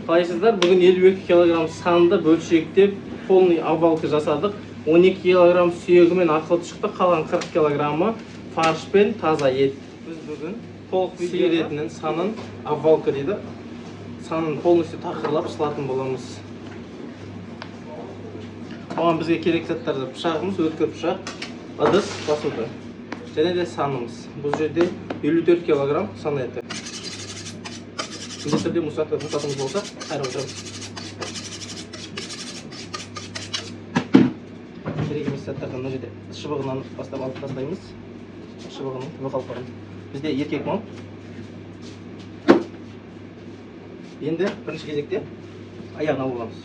Қалайсыздар? Бүгін 52 килограмм санды бөлшектеп, полный обвалка жасадық. 12 килограмм сүйегі мен ақылы шықты, қалған 40 килограммы фарш пен таза ет. Біз бүгін толық сиыр етінің санын обвалка дейді. Санын полностью тақырлап сылатын боламыз. Оған бізге керек заттар пышағымыз, өткір пышақ, ыдыс, посуда және де санымыз. Бұл жерде 54 килограмм сан еті. Міндетті түрде мұсатымыз болса, қайрап отырамыз. Керек емес заттардан мына жерде шыбығынан бастап алып тастаймыз. Шыбығының түбі қалып қалған. Бізде еркек мал. Енді бірінші кезекте аяғын алып аламыз.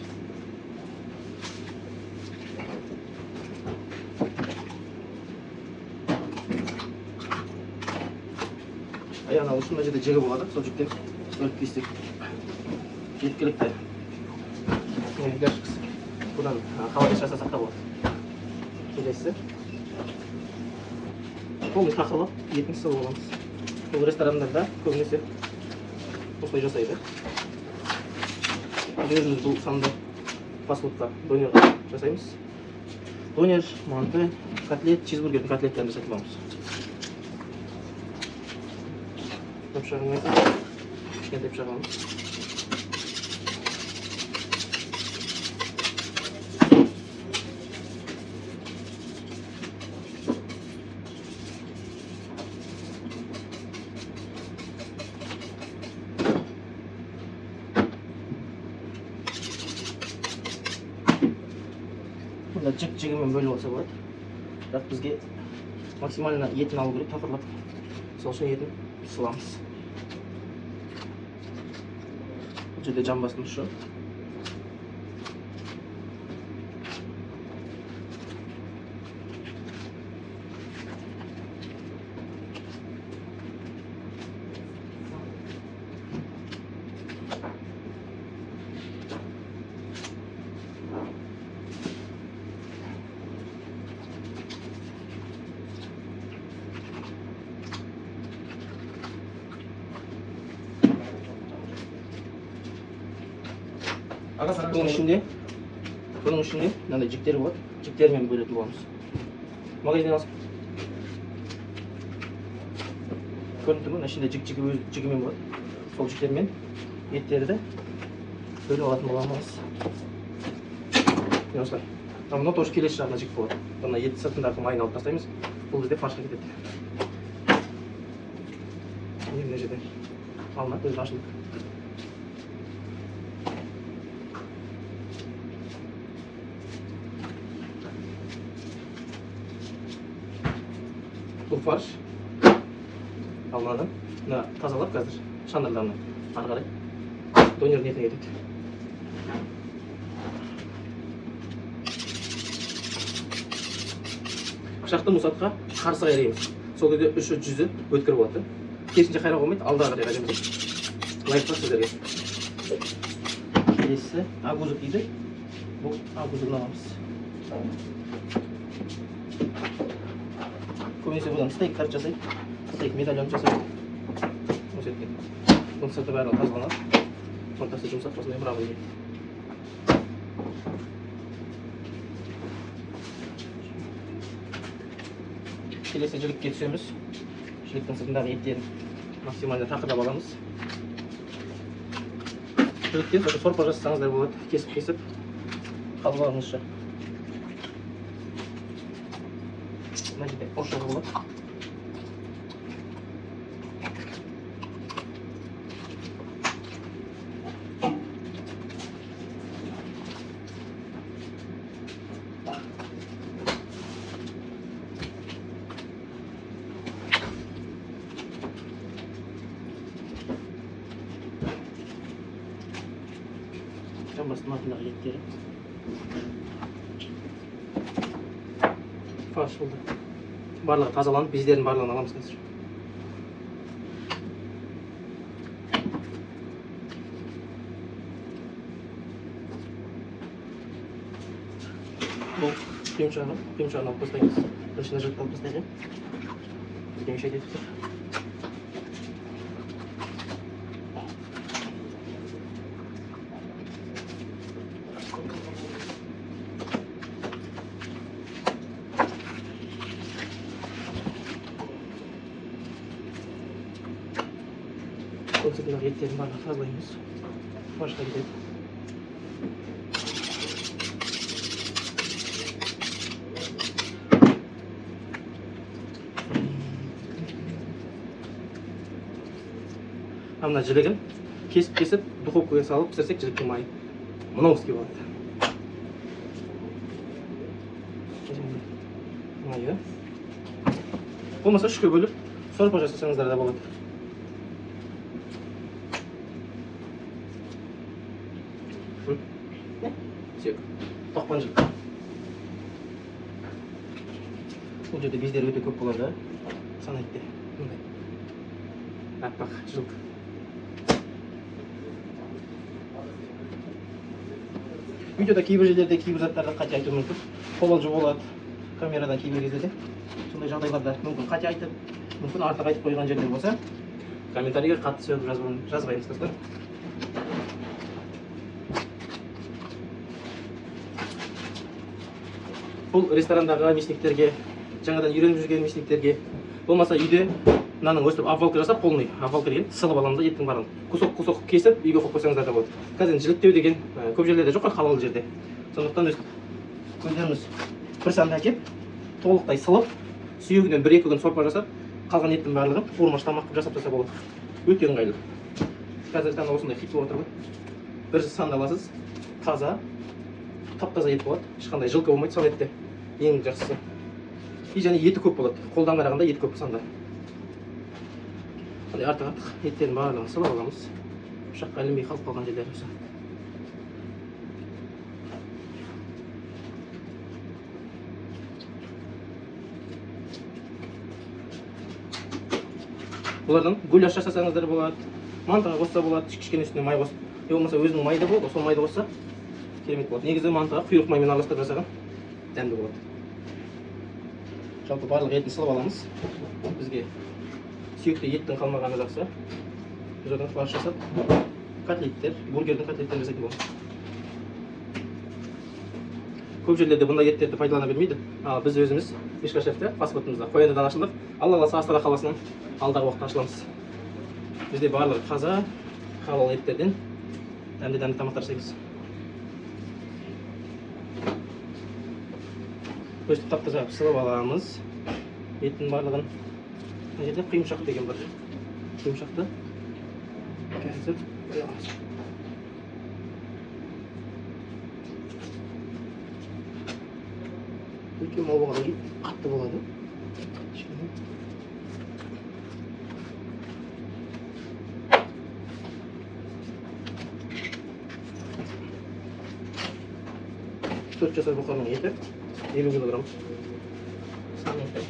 Аяғын алу үшін мына жерде жігі болады, сол жіктен бөліп кессек жеткілікті. Бұдан холодец жасасақ та болады. Келесі полный тақырлап етін сылып аламыз. Бұл ресторандарда көбінесе осылай жасайды. Біз өзіміз бұл санды фастфудқа, донерға жасаймыз. Донер, манты, котлет, чизбургердің котлеттерін жасайтын боламыз. Пышағын кішкентай пышақ аламыз. Бұнда жік-жігімен бөліп алса болады. Бірақ бізге максимально етін алу керек, тақырлап. Сол үшін етін сыламыз. Бұл жерде жамбастың ұшы. Бұның ішінде мынандай жіктер болады. Жіктермен бөлетін боламыз. Магазиннен алсақ. Көрініп тұр ма? Мына ішінде жік-жігі өз жігімен болады. Сол жіктермен еттерді бөліп алатын боламыз. Міне осылай. Ал мынау тоже келесі жағына жік болады. Мына ет сыртындағы майын алып тастаймыз. Бұл бізде фаршқа кетеді. Міне мына жерде алынады, өзі ашылды. Бұл фарш алынады. Мына тазалап қазір шандырларына ары қарай донер ниетіне кетеді. Пышақты мұсатқа қарсы қайраймыз. Сол кезде үші жүзі өткір болады. Керісінше қайрауға болмайды, алдыға қарай қайраймыз. Лайфхак сіздерге. Келесі агузық дейді. Бұл агузығын аламыз. Көбінесе бұдан стейк жасайды. Стейк медальон жасайды. Осы еттен. Бұның сырты барлығы тазаланады. Ортасы жұмсақ, осындай мрамор ет. Келесі жілікке түсеміз. Жіліктің сыртындағы еттерін максимально тақырлап аламыз. Жіліктен сосын сорпа жасасаңыздар болады. Кесіп-кесіп қалғаныңызша. Мына жерде ұршығы болады. Жамбастың артындағы еттері. Фарш болды. Барлығы тазаланып, бездердің барлығын аламыз қазір. Бұл құйымшағын алып тастаймыз. Бірінші мына жілікті алып тастайық. Бізге мешать етіп тұр. Қойдың сыртындағы еттердің барлығын тазалаймыз. Фаршқа кетеді. Мына жілігін кесіп-кесіп духовкаға салып пісірсек, жіліктің майы мынауский болады. Майы. Болмаса үшке бөліп сорпа жасасаңыздар да болады. Сүйек. Тоқпан жілік. Бұл жерде бездер өте көп болады. Сан етте. Мындай. Аппақ жылқы. Видеода кейбір жерлерде кейбір заттарды қате айтуы мүмкін. Қобалжу болады камерадан кейбір кездерде. Сондай жағдайларда мүмкін қате айтып, мүмкін артық айтып қойған жерлер болса, комментарийге қатты сөйлеп жазбаймыз достар. Бұл ресторандағы мясниктерге, жаңадан үйреніп жүрген мясниктерге, болмаса үйде мынаның өстіп обвалка жасап, полный обвалка деген сылып аламыз да еттің барлығын кусок-кусок кесіп үйге қойып қойсаңыздар да болады. Қазір енді жіліктеу деген көп жерлерде жоқ қой, халал жерде. Сондықтан өстіп өздеріңіз бір санды әкеп, толықтай сылып, сүйегінен бір-екі күн сорпа жасап, қалған еттің барлығын қуырмаш тамақ қылып жасап тастаса болады. Өте ыңғайлы. Қазіргі таңда осындай хит болып отыр ғой. Бір санды аласыз, таза, тап-таза ет болады. Ешқандай жылқы болмайды сан етте. Ең жақсысы. И және еті көп болады. Қолдан қарағанда ет көп санда. Артық артық еттердің барлығын сылып аламыз. Пышаққа ілінбей қалып қалған жерлер болса. Бұлардан гуляш жасасаңыздар болады, мантыға қосса болады, кішкене үстіне май қосып, не болмаса өзінің майы да болады, сол майды қосса керемет болады. Негізі мантыға құйрық маймен араластырып жасаған дәмді болады. Жалпы барлық етін сылып аламыз. Бізге сүйекті еттің қалмағаны жақсы. Біз одан фарш жасап, котлеттер, бургердің котлеттерін жасайтын боламыз. Көп жерлерде бұндай еттерді пайдалана бермейді. Ал біз өзіміз Мишка шефте фастфудымызда Қояндыдан ашылдық. Алла қаласа Астана қаласынан алдағы уақытта ашыламыз. Бізде барлығы таза, халал еттерден дәмді-дәмді тамақтар жасаймыз. Өстіп тап-таза сылып аламыз еттің барлығын. Мына жерде құйымшақ деген бар. Құйымшақты қазір қоямыз. Өте мол болғаннан кейін қатты болады. 4 жасар бұқаның еті, 50 килограмм. Сан еті.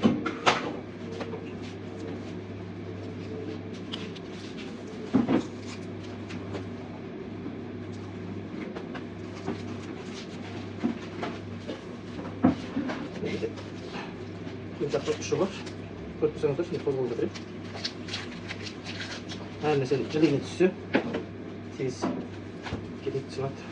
Құйымшақтың ұшы бар. Көріп тұрсаңыздар, ішінде қозғалып жатыр. Әр нәрсенің жілігіне түссе, тез кетеді, сынады.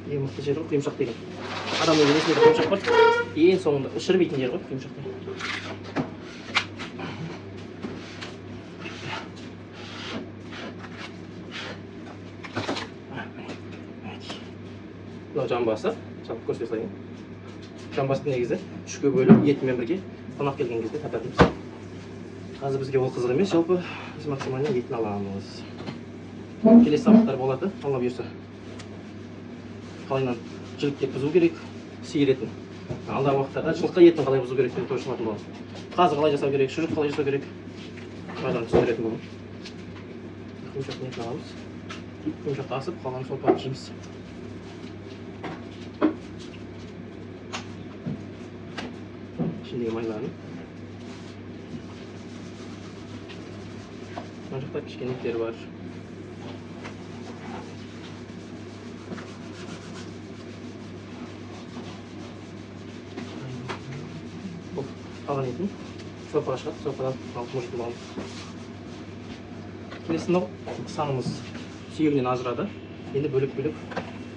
Ең мықты жері ғой құйымшақ деген. Адамның денесінде құйымшақ бар. Ең соңында шірімейтін жері ғой құйымшақ деген. Мынау жамбасы, жалпы көрсете салайын. Жамбасты негізі үшке бөліп етімен бірге қонақ келген кезде тататынбыз. Қазір бізге ол қызық емес, жалпы біз максимально етін аламыз. Келесі сабақтар болады, Алла бұйырса. Қалайынан жіліктеп бұзу керек, сиыр етін. Алдағы уақыттарда жылқы етін қалай бұзу керек деген тоже шығатын боламыз. Қазы қалай жасау керек, шұжық қалай жасау керек, барлығын түсіндіретін боламын. Құйымшақтың етін аламыз. Құйымшақты асып, қалған сорпаны жейміз. Ішіндегі майларын. Мына жақта кішкене еттері бар. Бұл қалған етін сорпаға шығады, сорпадан алып жейтін боламыз. Келесі мынау санымыз. Сүйегінен ажырады. Енді бөлек-бөлек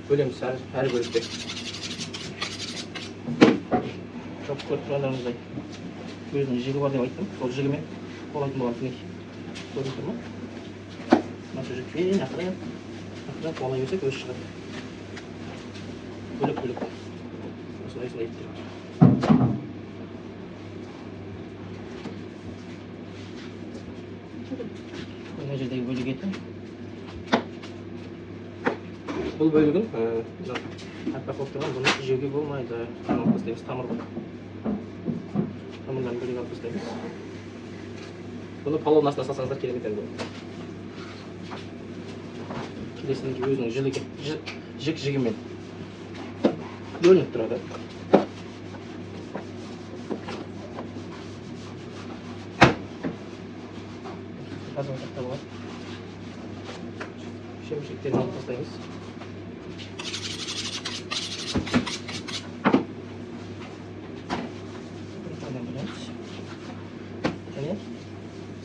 бөлеміз әр бөлікте. Жалпы көріп тұрғандарыңыздай өзінің жігі бар деп айттым. Сол жігімен қуалайтын боламыз. Мінекей, көрініп тұр ма? Мына жіппен ақырын ақырын қуалай берсек өзі шығады. Бөлек-бөлек осындай осындай еттер. Мына жердегі бөлік еті. Бұл бөлігін аппақ болып тұрған, бұны жеуге болмайды. Алып тастаймыз, тамыр бар. Тамырларын бөлек алып тастаймыз. Бұны палаудың астына салсаңыздар керемет ән болады. Келесінің өзінің жік-жігімен бөлініп тұрады. Қазір жақта болады. Шемішектерін алып тастаймыз. Және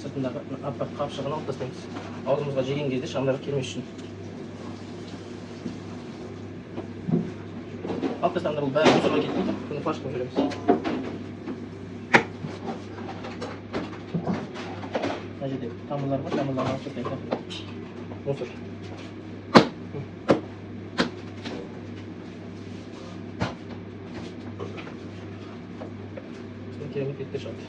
сыртындағы аппақ қапшығын алып тастаймыз. Аузымызға жеген кезде шаңдарға келмес үшін. Алып тастағанда бұл бәрі мусорға кетпейді. Бұны фарш қылып жібереміз. Мына жерде тамырлар бар, тамырларын алып тастаймыз. Мусор. Керемет еттер шығады.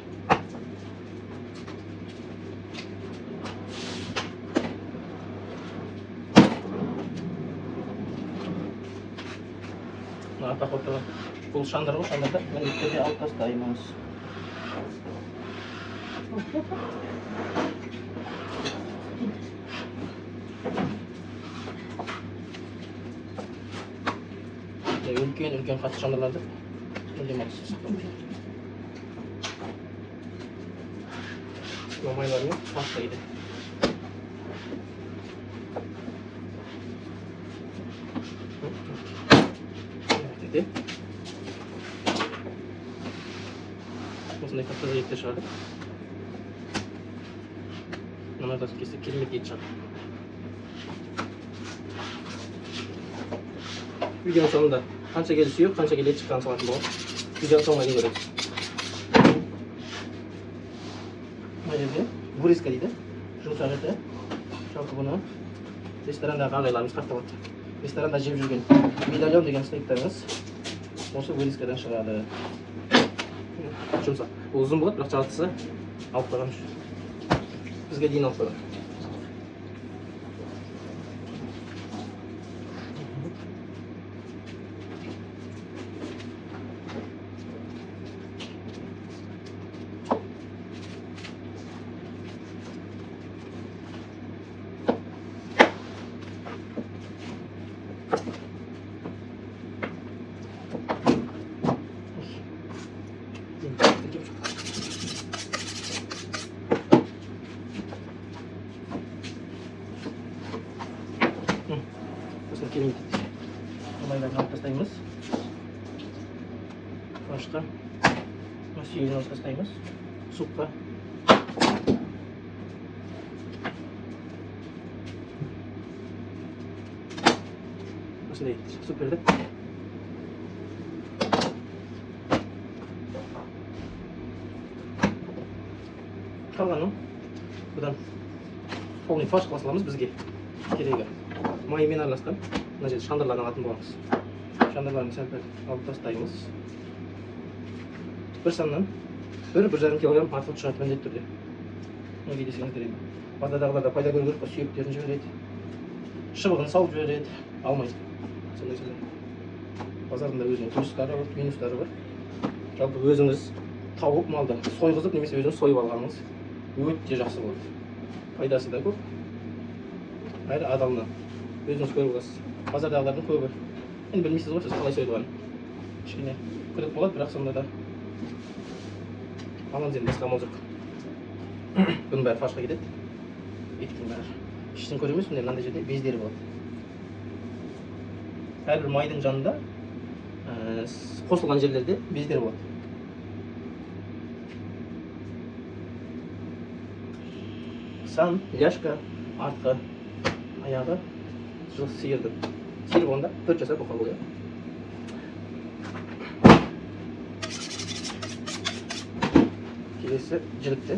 Мына аппақ болып тұрған бұл шандыр ғой, шандырды міндетті түрде алып тастаймыз. Үлкен үлкен қатты шандырларды мүлдем алып тастаймыз. Майлармен пастайды. Осындай тап-таза еттер шығады. Мына ортасын кессек керемет ет шығады. Видеоның соңында қанша келі сүйек, қанша келі ет шыққанын салатын боламын. Видеоның соңына дейін көреміз. Мына жерде вырезка дейді, жұмсақ еті. Жалпы бұны ресторандағы ағайларымыз қатты алады. Ресторанда жеп жүрген медальон деген стейктарыңыз осы вырезкадан шығады. Жұмсақ. Бұл ұзын болады, бірақ жартысы алып қойған үшін. Бізге дейін алып қойған. Осыны керемет ет. Майларын алып тастаймыз. Фаршқа. Сүйегін алып тастаймыз. Супқа. Осындай ет. Супер, да? Қалғанын бұдан полный фарш қыла саламыз бізге керегі. Маймен араласқан мына жерде шандырларын алатын боламыз. Шандырларын сәл-пәл алып тастаймыз. Бір саннан 1-1,5 килограмм артық шығады міндетті түрде. Неге десеңіздер енді базардағылар да пайда көру керек қой, сүйектерін жібереді, шыбығын салып жібереді, алмайды. Сондай сондай. Базардың да өзінің плюстары бар, минустары бар. Жалпы өзіңіз тауып малды сойғызып немесе өзіңіз сойып алғаныңыз өте жақсы болады. Пайдасы да көп, әрі адалына. Өзіңіз көріп аласыз. Базардағылардың көбі енді білмейсіз ғой сіз қалай сойылғанын. Кішкене күдік болады, бірақ сонда да аламыз енді, басқа амал жоқ. Бұның бәрі фаршқа кетеді. Еттің бәрі. Іштен көреміз, міне мынандай жерде бездері болады. Әрбір майдың жанында қосылған жерлерде бездер болады. Сан, ляшка, артқы аяғы Жыл сиырдың. Сиыр болғанда 4 жасар бұқа бұл, иә. Келесі жілікті,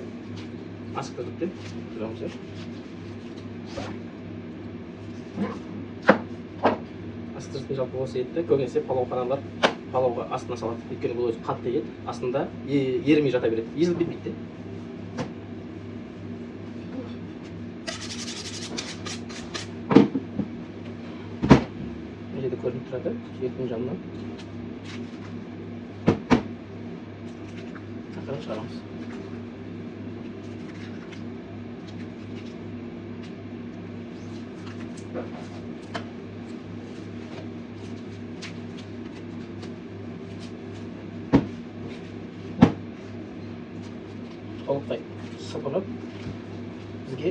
асықты жілікті жүреміз, иә. Асықты жіліктің жалпы осы етті көбінесе палауханалар палауға астына салады. Өйткені бұл өзі қатты ет, астында ерімей жата береді, езіліп кетпейді де. Мына жерде көрініп тұрады, еттің жанынан. Ақырын шығарамыз. Толықтай сыпырып, бізге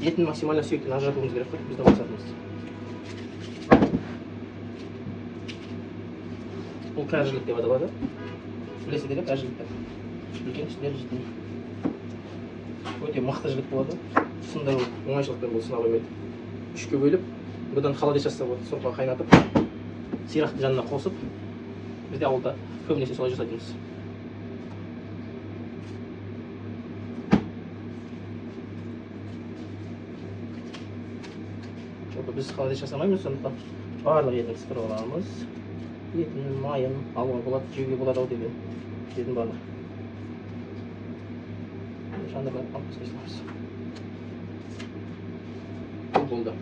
етін максимально сүйектен ажыратуымыз керек қой, біздің мақсатымыз. Бұл кәрі жілік деп аталады. Білесіздер, иә, кәрі жілікті. Үлкен кісілер жейтін. Өте мықты жілік болады. Сындыру оңайшылықпен бұл сына қоймайды. Үшке бөліп, бұдан холодец жасаса болады, сорпа қайнатып, сирақтың жанына қосып, бізде ауылда көбінесе солай жасайтынбыз. Жалпы біз холодец жасамаймыз, сондықтан барлық етін сыпырып аламыз. Етін, майын алуға болады, жеуге болады ау деген жердің барлығы. Жандырлап алып тастай саламыз. Бұл болды.